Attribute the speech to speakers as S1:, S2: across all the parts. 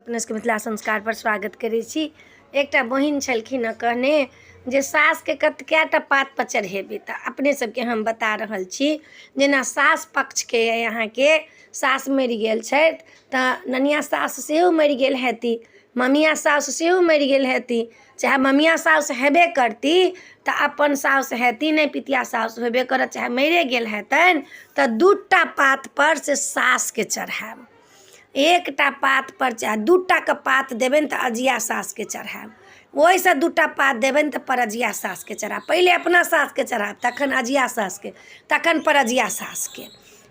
S1: अपने सबके मिथिला संस्कारपर स्वागत करै छी। एकटा बहिन छलखिन हँ कहने जे सासके कत कएटा पातपर चढ़ेबै, तऽ अपने सबके हम बता रहल छी। जेना सास पक्षके अइ, अहाँके सास मरि गेल छथि तऽ ननिया सास सेहो मरि गेल हेती, ममिया साउस सेहो मरि गेल हेती। चाहे ममिया साउस हेबे करती तऽ अपन साउस हेती नहि, पितिया साउस हेबे करत। चाहे मरिए गेल हेतनि तऽ 2 टा पातपर से सासके चढ़ायब। एकटा पातपर चाहे 2 टाके पात देबनि तऽ अजिया सासके चढ़ायब। ओहिसँ 2 टा पात देबनि तऽ परजिया सासके चढ़ायब। पहिले अपना सासके चढ़ायब, तखन अजिया सासके, तखन परजिया सासके।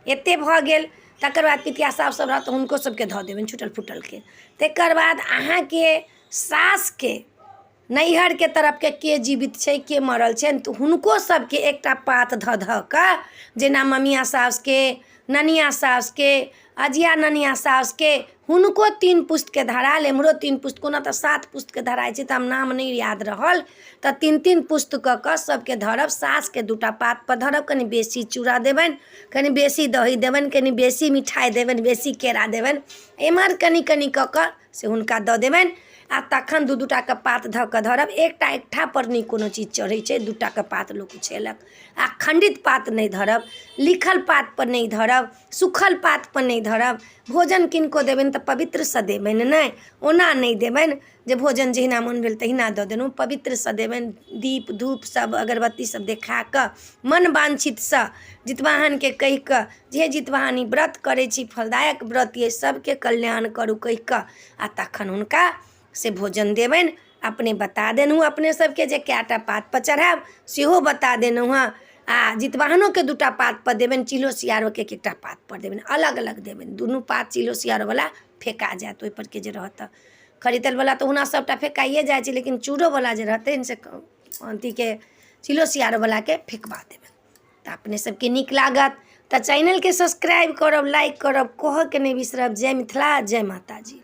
S1: एतेक भऽ गेल। तकर बाद पितिया साउस सभ रहत तऽ हुनको सभके धऽ देबनि छूटल फूटलके। तकर बाद अहाँके सासके नैहरके तरफके के जीवित छै, के मरल छै, तऽ हुनको सभके एकटा पात धऽ धऽ कऽ, जेना ममिया साउसके, ननिया साउसके, अजिया ननिया साउसके, हुनको तीन पुश्तके धरायल, एम्हरो तीन पुश्त। कोना तऽ सात पुश्तके धराइ छै, तऽ हम नाम नहि याद रहल। तऽ तीन तीन पुश्त कऽ कऽ सभके धरब। सासके 2 टा पातपर धरब। कनि बेसी चूड़ा देबनि, कनि बेसी दही देबनि, कनि बेसी मिठाइ देबनि, बेसी केरा देबनि। एम्हर कनि कनि कऽ कऽ से हुनका दऽ देबनि आ तखन दू 2 टाके पात धऽ कऽ धरब। एकटा एकठापर नहि कोनो चीज चढ़ै छै। 2 टाके पात लोक उछेलक आ खण्डित पात नहि धरब, लिखल पातपर नहि धरब, सूखल पातपर नहि धरब। भोजन किनको देबनि तऽ पवित्रसँ देबनि, नहि ओना नहि देबनि जे भोजन जहिना मोन भेल तहिना दऽ देलहुँ। पवित्रसँ देबनि, दीप धूप सब अगरबत्ती सब देखा कऽ, मन वाञ्छितसँ जितवाहनके कहि कऽ जे हे जितवाहन, ई व्रत करै छी, फलदायक व्रत अइ, सबके कल्याण करू कहि कऽ आ तखन हुनका से भोजन देबनि। अपने बता देलहुँ अपने सबके जे कए टा पातपर चढ़ायब, सेहो बता देलहुँ हँ। आ जितवाहनोके 2 टा पातपर देबनि, चिलो सियारोके एक एकटा पातपर देबनि, अलग अलग देबनि। दुनू पात चिलो सियारोवला फेका जायत। ओहिपरके जे रहत तऽ खरीदलवला तऽ ओहुना सभटा फेकाइए जाइ छै, लेकिन चूड़ोवला जे रहतनि से अथीके चिलो सियारोवलाके फेकबा देबनि। तऽ अपने सबके नीक लागत तऽ चैनलके सब्सक्राइब करब, लाइक करब, कहऽके नहि बिसरब। जय मिथिला, जय माताजी।